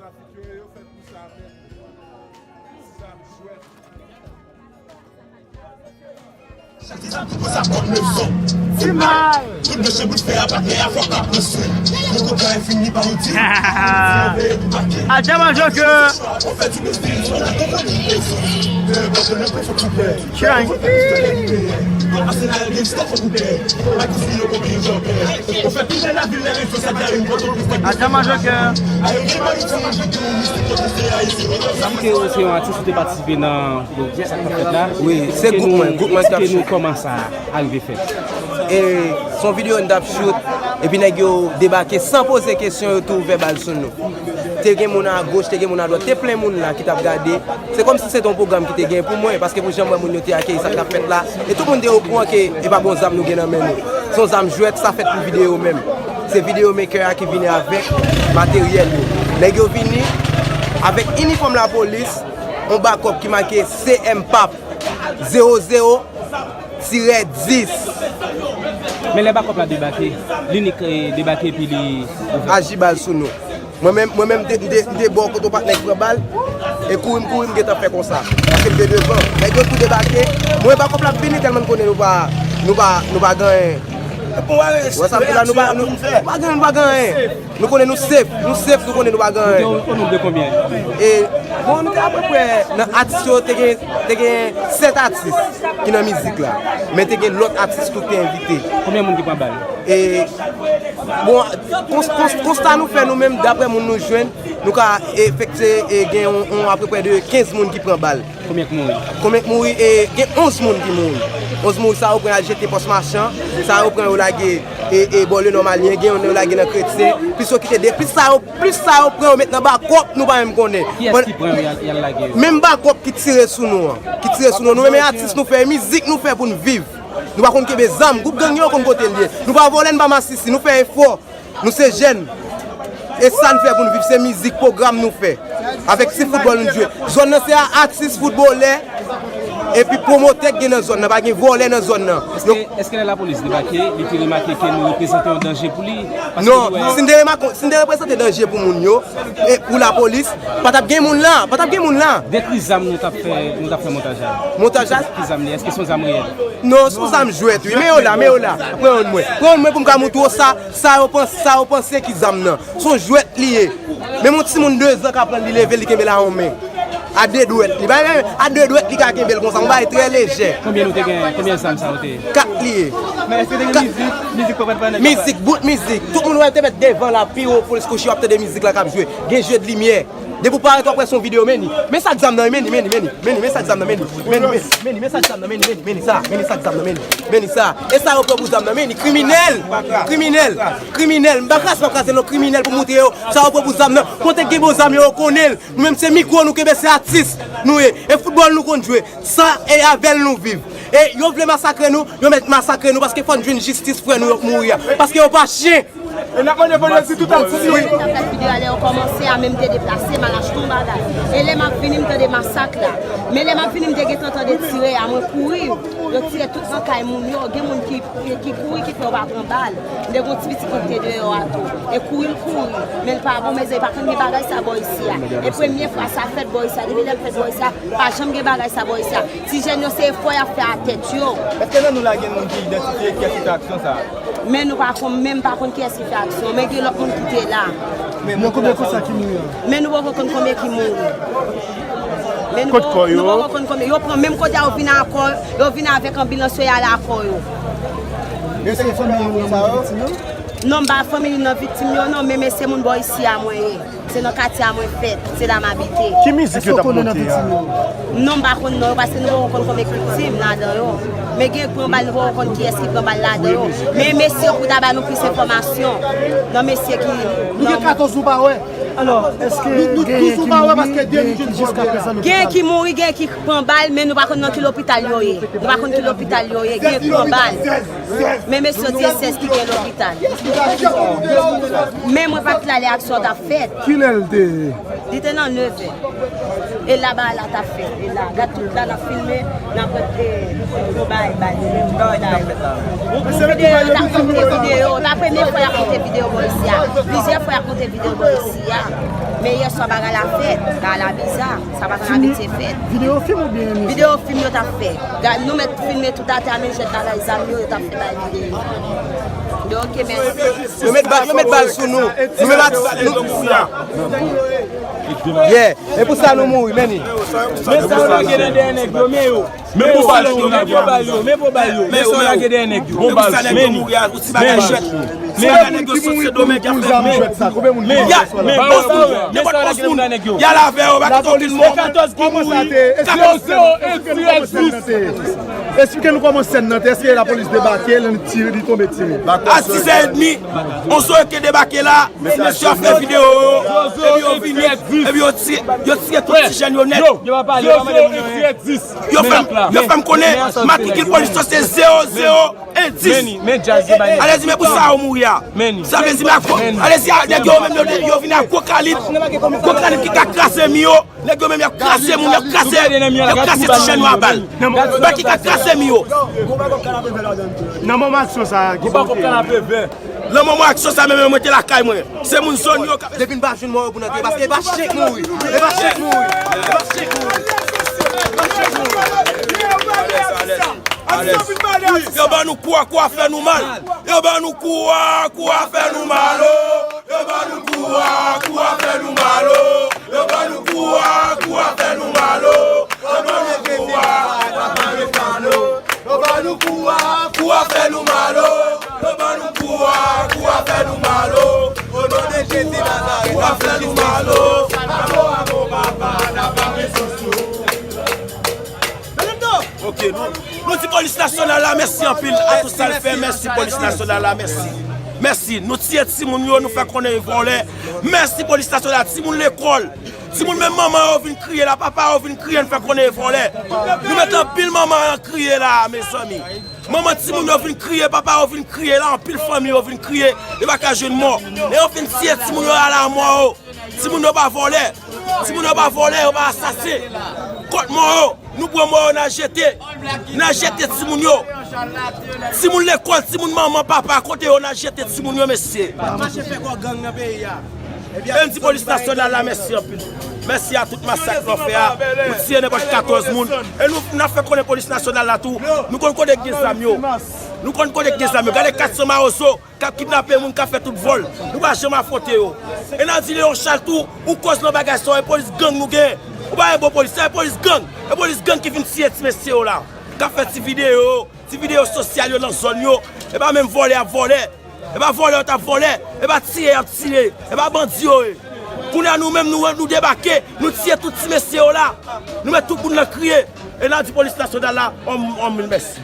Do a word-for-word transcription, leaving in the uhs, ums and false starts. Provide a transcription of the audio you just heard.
Trafik yo ye, yo fèt pou sa menm. Zam jwèt. Adama Joker. Adama Joker. Sa montre ou se yon atis ou te patisipe nan Sa k ap fèt la? Wi, se gwoup mwen, gwoup mwen k ap fè. Kòman sa a rive fèt? E se yon videyo n t ap shoot, epi nèg yo debake san poze kesyon, yo tou ouvè bal sou nou. Te gen moun agoch, te gen moun adwat, te plen moun la ki t ap gade. Se kòmsi se te yon pwogram ki te gen pou mwen, paske pou jan m wè moun yo te akeyi sa k t ap fèt la, e tout moun te okouran ke e pa bon zam nou gen nan men nou. Se yon zam jwèt, sa fèt pou videyo menm. Se videyo maker a ki vini avèk materyèl yo. Nèg yo vini avèk inifòm lapolis, yon bakòp ki make C M pap zewo zewo tirè dis. Men lè bakòp la debake, li nik, eh, debake epi li ouvè. Aji bal sou nou. Mwen menm, mwen menm, m te, m te, m te bò kote yon patnè k pran bal, e kouri m kouri, m gentan fè konsa. Paske m te devan. Nèg yo tou debake. Mwen bakòp la ap vini tèlman n konnen nou pa, nou pa, nou pa gen anyen. Wè sa m di la, nou pa, nou, nou pa gen, nou pa gen anyen. Nou konnen nou safe, nou safe, nou konnen nou pa gen anyen. Ou te o nonb de konbyen? E, bon, nou te apeprè, nan atis yo, te gen, te gen sèt atis ki nan mizik la. Men te gen lòt atis tou ki te envite. Konbyen moun ki pran bal? E, bon, kons-, kons-, konsta nou fè nou menm, daprè moun nou jwenn, nou ka efektye, e, gen yon, yon apeprè de kenz moun ki pran bal. Konbyen k mouri? Konbyen k mouri? E, gen onz moun ki mouri. Onz moun sa yo pran al jete Pòs Machan, sa yo pran yo lage, e, e, bò Lenòmalyen, gen youn yo lage nan Kretyen, plis yo kite de, plis sa yo, plis sa yo pran yo met nan bakòp, nou pa menm konnen. Kiyès ki pran yo, y al, y al lage yo? Menm bakòp ki tire sou nou an, ki tire sou nou. Nou menm e atis nou fè, e mizik nou fè pou n viv. Nou pa konn kenbe zam, gwoup gang yo konn kote l ye. Nou pa vòlè, n pa masisi, nou fè efò. Nou se jèn. E sa n fè pou n viv, se mizik, pwogram nou fè. Avèk ti foutbòl nou jwe. Zòn nan se a atis, foutbolè, epi pwomotè k gen nan zòn nan. Pa gen vòlè nan zòn nan. Èske, èske lè lapolis debake, li te remake ke nou reprezante yon danje pou li? Paske non, si n te remake, si n te reprezante danje pou moun yo, e pou lapolis, pa t ap gen moun la, pa t ap gen moun la. Dekri zam nou t ap fè, nou t ap fè montaj la. Montaj la? Ki zam li? Èske se yon zam reyèl? Non, se yon zam jwèt, wi. Men yo la, men yo la. Pran youn mwen. Pran youn mwen pou m ka montre w sa, sa yo panse, sa yo panse ki zam nan. Se yon jwèt li ye. Menm yon timoun de zan ka pran l, li leve, li kenbe l a yon men. A de dwèt. Li pa, a de dwèt li ka kenbe l konsa. Yon bagay trè lejè. Konbyen nou te gen? Konbyen zam sa yo te ye? Kat li ye. Men èske te gen mizik? Mizik pa pral pran nèg yo? Mizik, bout mizik. Tout moun wè te mèt devan la, pi wo pou l kouche, w ap tande mizik la k ap jwe. Gen jeu de limyè. Depi w parèt, w ap wè se yon videyo, men ni. Men sa k zam nan, men ni, men ni, men ni. Men ni, men sa k zam nan, men ni. Men ni, men ni, men ni, men ni sa, men ni sa k zam nan, men ni. Men ni sa. E sa yo pran pou zam nan, men ni. Kriminèl. Kriminèl. Kriminèl. M pa kraze, m ap kraze non, kriminèl pou montre yo. Sa yo pran pou zam nan. Kote k gen bon zam yo, yo konnen l. Nou menm se mikwo nou kenbe, se atis nou ye. E foutbòl nou konn jwe. Sa e avè l nou viv. E yo vle masakre nou, yo mèt masakre nou paske fò n jwenn jistis frè nou yo k mouri a. Paske yo pa chen. E n ap mande pou yo di tout Ayiti. Mwen te ap fè videyo a lè yo kòmanse a, men m te deplase, m al achte yon bagay. E lè m ap vini, m tande masak la. Men lè m ap vini, m te gentan tande tire a, mwen kouri. Yo tire tout nan kay moun yo. Gen moun ki, ki kouri, ki fè yo pa pran bal. M te gen yon ti pitit ki te deyò a tou. E kouri l kouri. Men l pa bon, mezanmi, pa konn gen bagay sa bò isi a. E premye fwa sa fèt bò isi a. Depi lè l fèt bò isi a, pa janm gen bagay sa bò isi a. Ti jèn yo se efò y ap fè a tèt yo. Èske nan nou la gen moun ki idantifye kiyès ki fè aksyon sa a? Men nou pa konn, men m pa konn kiyès ki fè aksyon, men gen lòt moun ki te la. Men moun ki la sa yo? Men nou poko konn konbyen ki mouri. Men nou poko, nou poko konn konbyen. Yo pran menm kote a, yo vin a kò, yo vin avèk anbilans yo, y al a kò yo. Èske fanmi yo nan viktim yo? Non, m pa fanmi nan viktim yo, non, men, men se moun bò isi a mwen ye. Se nan katye a mwen fèt, se la m abite. Ki mizik yo t ap monte a? Non, m pa konn non yo, paske nou poko konn konbyen k viktim ladan yo. Men gen k pran bal, nou poko konn kiyès ki pran bal ladan yo. Men mesye yo pou ta ba nou plis enfòmasyon. Nan mesye ki, nou gen katòz nou pa wè. Alò, èske gen ki mouri, gen ki jiskaprezan lopital? Gen ki mouri, gen ki pran bal, men nou pa konn nan ki lopital yo ye. Nou pa konn ki lopital yo ye, gen k pran bal. Men mesye yo di e sèz ki gen lopital. Men mwen pa t la lè aksyon t ap fèt. Kilè l te ye? Li te nan nevè. E la bagay la t ap fèt. E la, gad tout la n ap filme, n ap wè, e, yo bay, bay, yo bay la. Yon videyo, yo t ap monte videyo. E pa premye fwa y ap monte videyo bò isi a. Plizyè fwa y ap monte videyo bò isi a. Men yè swa bagay la fèt, bagay la biza, sa pa t abitye fèt. Videyo fim oubyen mizik? Videyo fim yo t ap fè. Gad, nou mèt filme tout atè a, men jwèt bagay zam yo, yo t ap fè bay videyo. Yo, ok, mèsi. Yo met bal, yo met bal sou nou. Nou met bal sou nou. Yeah. E pou sa nou mouri, men ni. Men sa yo lage nan dèyè nèg yo, men yo. Men pou bal yo, men pou bal yo, men pou bal yo. Men sa yo lage dèyè nèg yo. Bon bal, men ni. Men ni. Men ni. Men ni. Men ni. Men sa yo lage nan dèyè nèg yo. Y al avè yo, pa kite okenn moun. Katòz ki mouri. Zewo zewo en dis. Esplike nou kòman sèn nan te. Èske lapolis debake, li tire, li tonbe tire? A sis è edmi, on zò ki debake la. Mesye ap fè videyo yo, epi yo vini, epi yo tiye, yo tiye tout ti jèn yo nèt. Yo pa pale, yo pa mande moun anyen. Yo fè m, yo fè m konnen matrikil polis yo se zewo zewo en dis. Alèzi, men pou sa yo mouri a. Sa vle di, men ak, alèzi, nèg yo menm, yo, yo vini ak gwo kalib, gwo kalib ki ka kraze mi yo. Nèg yo menm, y ap kraze moun, y ap kraze, y ap kraze ti jèn yo a bal. Bal ki ka kraze mi yo. Nan moman aksyon sa a, ki sa w te? Nan moman aksyon sa a, menm mwen te lakay mwen. Se moun zòn yo k ap. Depi n pa jwenn mò yo pou n antre, paske e pa chyen k mouri. E pa chyen k mouri. E pa chyen k mouri. E pa chyen k mouri. Yo ban nou kou a, kou a fè nou mal. Yo ban nou kou a, kou a fè nou mal, o. Yo ban nou kou a, kou a fè nou mal, o. Yo ban nou kou a, kou a fè nou mal, o. Yo ban nou kou a, kou a fè nou mal, o. Yo ban nou kou a, kou a fè nou mal, o. Yo ban nou kou a, kou a fè nou mal, o. O non de Jezi Nazarèt, kou a fè nou mal, o. Amo, amo, papa, n ap ame sou sou. Ok, nou, nou di polis nasyonal la mèsi anpil a tout sa l fè. Mèsi polis nasyonal la, mèsi. Mèsi. Nou tiye timoun yo, nou fè konnen e vòlè. Mèsi polis nasyonal la. Timoun lekòl, timoun menm manman yo vin kriye la, papa yo vin kriye, n fè konnen e vòlè. Nou mete anpil manman an kriye la, mezanmi. Manman timoun yo vin kriye, papa yo vin kriye la, anpil fanmi yo vin kriye, yo pa ka jwenn mò. E yo fin tiye timoun yo a la mò yo. Timoun yo pa vòlè. Timoun yo pa vòlè, yo pa asasen. Kot mò yo, nou pran mò yo, n al jete. N al jete timoun yo. Timoun lekòl, timoun manman, papa, kote yo, n al jete timoun yo, mesye. Pa mache fè kò gang nan peyi a. E n di polis nasyonal la mèsi anpil. Mèsi a tout masak nou fè a. Nou tiye nenpòt katòz moun. E nou, n ap fè konnen polis nasyonal la tou. Nou konn kote k gen zam yo. Nou konn kote k gen zam yo. Gade kat san Mawozo k ap kidnape moun, k ap fè tout vòl. Nou pa janm afwonte yo. E n a di Leon Charles tou, ou koz nan bagay sa yo, e polis gang nou gen. Ou pa gen bon polis, se polis gang. E polis gang ki vin tiye ti mesye yo la. K ap fè ti videyo, ti videyo sosyal yo nan zòn yo. E pa menm vòlè y ap vòlè. E pa vòlè yo t ap vòlè. E pa tiye y ap tiye. E pa bandi yo ye. Kounye a nou menm nou, nou debake. Nou tiye tout ti mesye yo la. Nou mèt tout moun nan kriye. E n a di polis nasyonal la, on, on mil mèsi.